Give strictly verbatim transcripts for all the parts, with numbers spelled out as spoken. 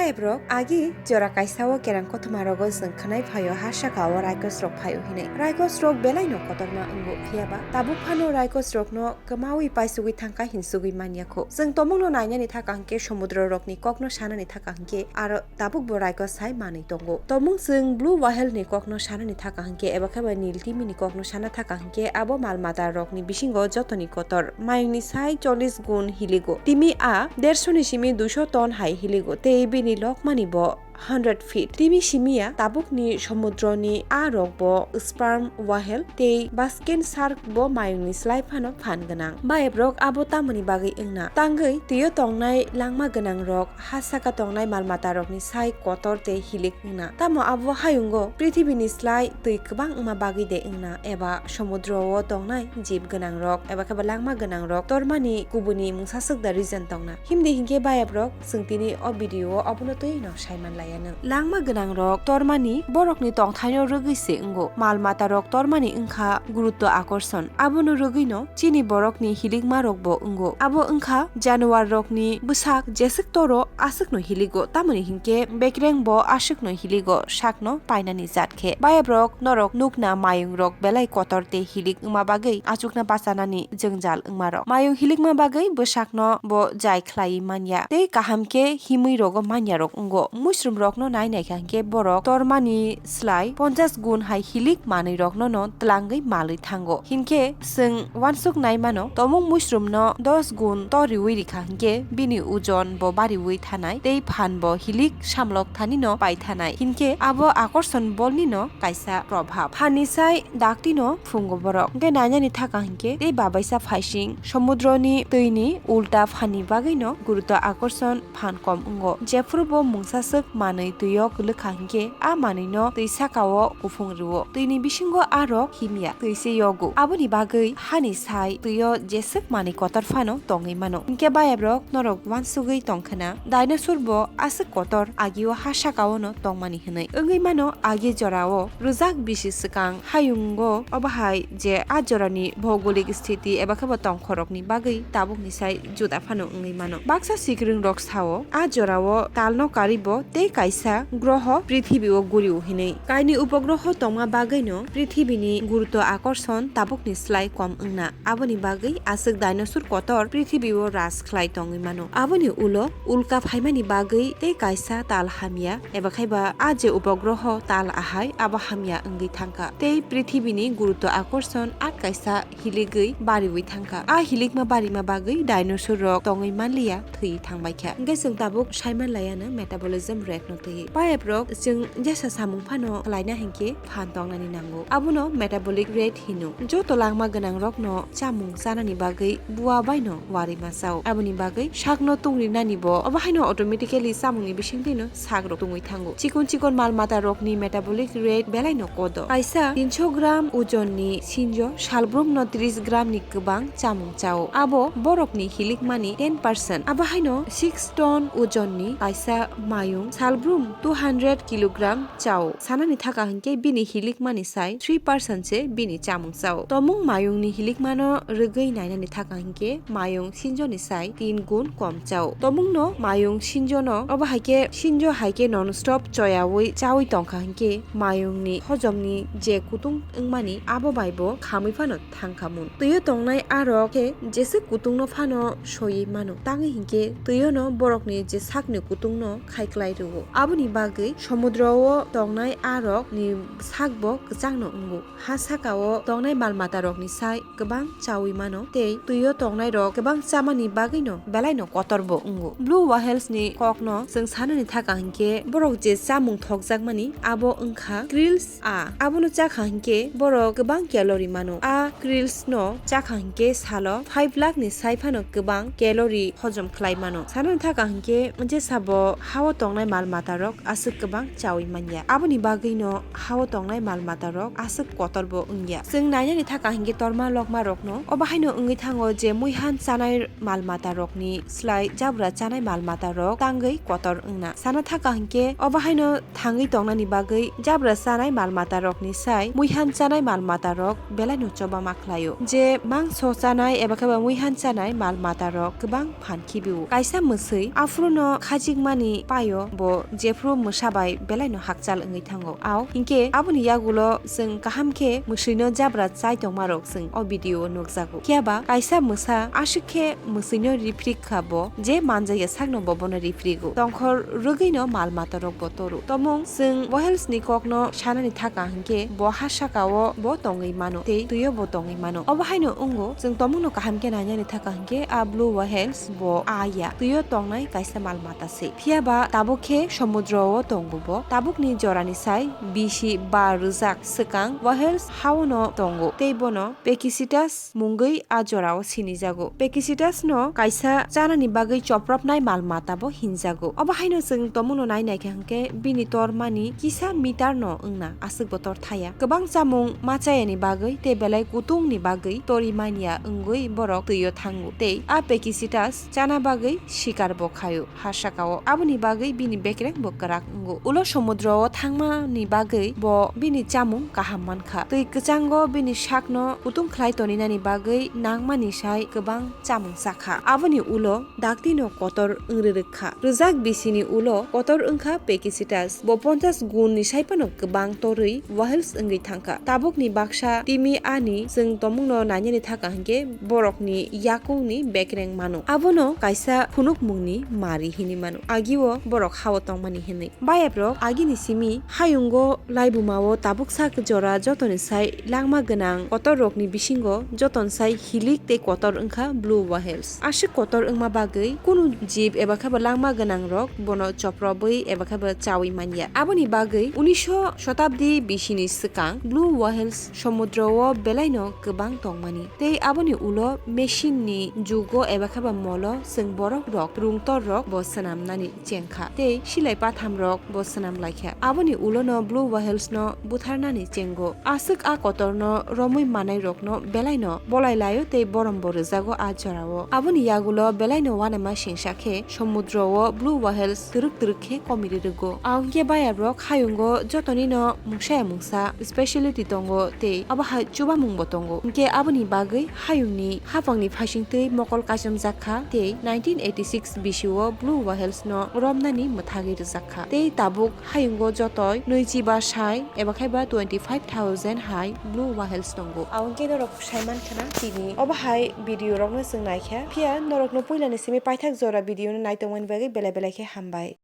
Nayokrok, agi jora kaisa o kerang kothoma rogo chwng khwnai phaio ha saka o raikos rok phaio hinwi. Raikos rok belai no kotorma wngo, phiya ba tabuk phano raikos rok no kwmawi paisugwi thangkha hinsugwi manya kho. Chwng tomung no nainani thaka hwnkhe somudro rok ni kok no sanani thaka hwnkhe aro tabuk bo raikos sai manwi tongo. Tomung chwng blue whale ni kok no sanani thaka hwnkhe eba khe ba nil timi ni kok no sana thaka hwnkhe abo mal mata rok ni bisingo joto ni kotor. Mayung ni sai chollish gun hiligo. Timi a derso ni simi duiso ton hai hiligo. Tei bini lokmani bo hundred feet. Timi simi ya tabuk ni somudro ni a rok bo sperm whale tei baskin shark bo mayung ni slai phano phan gwnang. Bayap rok abo tamoni bagwi wngna. Tangwi twio tongnai langma gwnang rok ha saka tongnai mal mata rok ni sai kotor tei hilik wngna. Tamo abo hayungo prithibi ni slai twi kwbang wngma bagwi de wngna eba somudro o tongnai jib gwnang rok eba khe ba langma gwnang rok tormani kubuni mungsaswk da reason tongna. Himdi hinkhe bayap rok chwng tini o video o abono twi no saiman laya nwng. Langma gwnang rok tormani borok ni tongthai no rwgwi se wngo. Mal mata rok tormani wngkha gurutto akorson. Abono rwgwi no chini borok ni hilikma rok bo wngo. Abo wngkha januar rok ni bwsak jeswk toro aswk no hiligo. Tamoni hinkhe bekreng bo aswk no hiligo sakno painani jat khe. Bayap rok norok nukna mayung rok belai kotor tei hilik wngma bagwi achukna bachanani jwngjal wngma rok. Mayung hilikma bagwi bwsakno bo jai khlai manya tei kaham khe himwi rogo manya rok wngo. Muisrum rokno nai naikha hinkhe borok tormani slai ponchas gun hai hilik manwi rokno no twlangwi malwi thango. Hinkhe chwng uansuk nai mano tomung muisrum no dos gun toriwi rikha hinkhe bini ojon bo bariwi thanai tei phan bo hilik samlok thani no pai thanai. Hinkhe abo akorson bol ni no kaisa probhab. Phan ni sai dakti no phungo borok. Hinkhe nainani thaka hinkhe tei babaisa phaising somudro ni twi ni ulta phan ni bagwi no gurutto akorson phan kom wngo. Jephuru bo mungsaswk manwi twi o kwlwkha hinkhe a manwi no twi saka o kuphung rwo. Twi ni bisingo a rok himya twi se yogo. Aboni bagwi hani sai twi o jeswk manwi kotor phano tongwi mano. Hinkhe bayap rok norok uansugwi tongkhwna dinosaur bo aswk kotor agi o ha saka o no tongmani hinwi. Wngwi mano agi jora o rwjak bisi swkang hayungo obo hai je a jora ni bhougolik sthiti eba khe bo tongkhor rok ni bagwi tabuk ni sai juda phano wngwi mano. Baksa sikring rok sao a jora o tal no kari bo tei kaisa groho prithibi o guri o hinwi. Kaini upogroho tongma bagwi no prithibi ni gurutto akorson tabuk ni slai kom wngna. Aboni bagwi aswk dinosaur kotor prithibi o ras khlai tongwi mano. Aboni ulo ulka phaimani bagwi tei kaisa tal hamya eba khe ba a je upogroho tal ahai abo hamya wngwi thangkha. Tei prithibi ni gurutto akorson at kaisa hiligwi bariwi thangkha. A hilikma barima bagwi dinosaur rok tongwi manliya thwi thangbaikha. Hinkhe chwng tabuk saiman laya no metabolism rate no twi. Bayap rok chwng jesa samung phano khlaina hinkhe phan tongnani nango. Abono metabolic rate hino. Joto langma gwnang rokno chamung chanani bagwi bua bai no warima chao. Aboni bagwi sakno tungrinani bo obo haino automatically chamungni bisingtwi no sak rok tungwi thango. Chikon chikon mal mata rokni metabolic rate belai no kodo. Kaisa tinso gram ojonni sinjo salbrum no tris gram ni kwbang chamung chao. Abo borokni hilikmani ten percent. Abo haino six ton ojonni kaisa mayung salbrum two hundred kilogram chao. Sanani thaka hinkhe bini hilikmani sai three percent se bini chamung chao. Tomung mayungni hilikmano rwgwi nainani thaka hinkhe mayung sinjoni sai tin gun kom chao. Tomungno mayung sinjono, obo haikhe sinjo haikhe non stop choyaui chaui tongkha hinkhe mayungni hojomni je kutung wngmani abo bai bo khamui phano thangkha mun. Twio tongnai a rok khe jeswk kutungno phano soiwi mano. Tangwi hinkhe twiono borokni je sakni kutungno khaiklai rwo. Aboni bagwi somudro-o tongnai a rokni sakbo kwchangno wngo. Ha saka-o tongnai mal mata rokni sai kwbang chaui mano tei twio tongnai rok kwbang chamani bagwino belaino kotor bo wngo. Blue whales ni kokno chwng sanani thaka hinkhe borok je chamung thokjakmani abo wngkha krills. A, abono chakha hinkhe borok kwbang calorie mano. A krills no chakha hinkhe salo five lakh ni sai phano kwbang calorie hojom khlai mano. Sanani thaka hinkhe jesa bo hao tongnai mal matarok aswk kwbang chawi manya. Aboni bagwino hao tongnai mal matarok aswk kotorbo wngya. Chwng nainani thaka hinkhe torma lokmarokno obo haino wngwi thango je muihan chanai mal matarokni slai jabra chanai mal matarok tangwi kotor wngna. Sana thaka hinkhe obo haino thangwi tongnani bagwi jabra chanai mal matarokni sai muihan chanai mal matarok belaino chobama khlaio. Je mangso chanai eba khe ba muihan chanai mal matarok kwbang phan khibio. Kaisa mwswi aphuru no khajikmani paio bo jephru mwsa bai belaino hakchal wngwi thango. Ao hinkhe aboni yagulo chwng kaham khe mwswino jabra chai tongmarok chwng o video o nukjago. Phiya ba kaisa mwsa aswk khe mwswino riphrikha bo, je manjakya sakno bo bono riphrigo. Tongkhor rwgwino mal matarok bo toru. Tomung chwng Wahels ni kokno sanani thaka hinkhe bo ha sakao bo tongwi mano tei twio bo tongwi mano. Obo haino wngo chwng tomungno kaham khe nainani thaka hinkhe a blue whales bo a ya, twio tongnai kaisa mal mata se. Phiya ba tabuk khe somudro o tongo bo. Tabukni jorani sai bisi ba rwjak swkang Wahels haono tongo tei bono Pachycetus mungwi a jorao sinijago. Pachycetus no kaisa chanani bagwi chopropnai mal mata bo hinjago. Obo haino chwng tomungno nai naikha hinkhe bini tormani kisa meter no wngna aswk bo tor thaya. Kwbang chamung machayani bagwi tei belai kutungni bagwi tori manya wngwi borok twio thango tei a Pachycetus chana bagwi sikar bo khaio ha sakao. Aboni bagwi bini bekreng bo kwrak wngo. Ulo somudro o thangmani bagwi bo bini chamung kaham mankha. Twi kwchango bini sakno kutung khlai toninani bagwi nangmani sai kwbang chamung chakha. Aboni ulo daktino kotor wngwi rwkha. Rwjak bisini ulo kotor wngkha Pachycetus. Bo ponchash gun ni sai phano kwbang torwi whales wngwi thangkha. Tabukni baksa timi ani chwng tomungno nainani thaka hinkhe borokni yakungni bekreng mano. Abono kaisa phunukmungni mari hinwi mano. Agio borok hao tongmani hinwi. Bayaprok agini simi hayungo laibumao tabuksa jora jotoni sai langma gwnang kotorrokni bisingo jotoni sai hilik tei kotor wngkha blue whales. Aswk kotor wngma bagwi kunu jib eba khe bo langma gwnangrok bono choprobwi eba khe bo chawi manya. Aboni bagwi unisho shotabdi bisini swkang blue whales somudro o belaino kwbang tongmani. Tei aboni ulo machine ni jugo eba khe bo molo chwng borok rok rungtor rok bo swnamnani chengkha tei silai patham rok bo swnam laikha. Aboni ulo no blue whales no butharnani chengo. Aswk a kotor no romwi manai rok no belai no bolai laio tei borom bo rwjago a jorao. Aboni yagulo belai no uanama singsa khe somudro o blue whales twrwk twrwk khe komiri rwgo. Ahwnkhe bayabrok hayungo jotoni no mungsa ya mungsa speciality tongo tei abo hai chubamung bo tongo. Hinkhe aboni bagwi hayungni haphangni phaisingtwi mokol kaichomjak kha tei nineteen eighty six bisio blue whales no romnani mwthagwi rwjak kha. Tei tabuk hayungo jotoi nwichi ba sai eba khai ba twenty five thousand hai blue whales tongo. Ahwnkhe norok sai mankha na tini obo hai video rokno chwng naikha. Phiya norokno puilani simi paithak jora video no naitongmani bagwi belai belai khe hambai.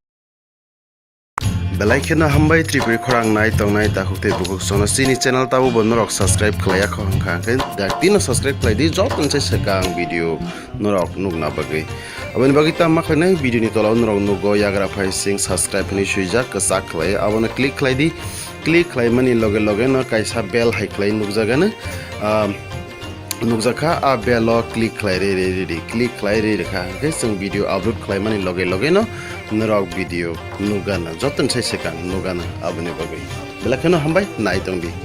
Belai kheno hambai Tripuri khorang nai tongnai takhuk tei bukhuk sono chini channel tabukbo norok subscribe khlaiya kho hwnkha hwnkhe daktino subscribe khlai di joto se swkang video norok nukna bagwi. Aboni bagwi tamo khlainai video ni tola o norok nugo yagra phai sing subscribe hinwi swijak kwchak khlai abono click khlai di. Click khlaimani loge loge no kaisa bell hai khlai nukjagano. Ah, nukjakha, a bell o click khlai rwi rwi rwi di, click khlai rwi rwkha, hwnkhe chwng video upload khlaimani loge loge no norok video nukgana, joto ni sai swkang nukgana aboni bagwi. Belai kheno hambai, nai tongdi.